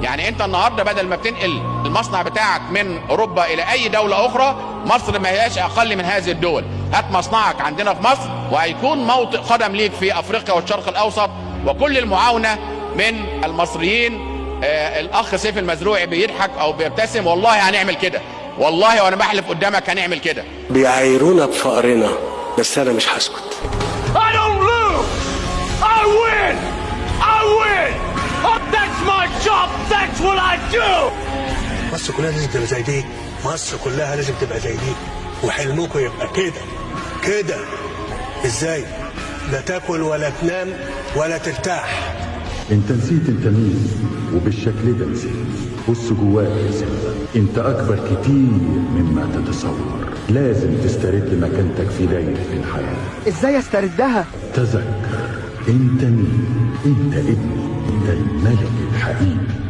يعني انت النهارده بدل ما بتنقل المصنع بتاعك من اوروبا الى اي دولة اخرى، مصر ما هياش اقل من هذه الدول. هات مصنعك عندنا في مصر وهيكون موطئ قدم ليك في افريقيا والشرق الاوسط، وكل المعاونه من المصريين. الاخ سيف المزروعي بيضحك او بيبتسم، والله هنعمل كده، والله وانا بحلف قدامك هنعمل كده. بيعايرونا بفقرنا، بس انا مش هسكت. I don't lose. I win. I win. That's my job. That's what I do. مصر كلها لازم تبقى زي دي، مصر كلها لازم تبقى زي دي، وحلمكم يبقى كده كده. ازاي؟ لا تاكل ولا تنام ولا ترتاح. انت نسيت انت مين، وبالشكل ده نسيت. بص جواك يا سيمبا، انت اكبر كتير مما تتصور. لازم تسترد مكانتك في دايرة الحياة. ازاي استردها؟ تذكر انت مين، انت ابني، انت الملك الحقيقي.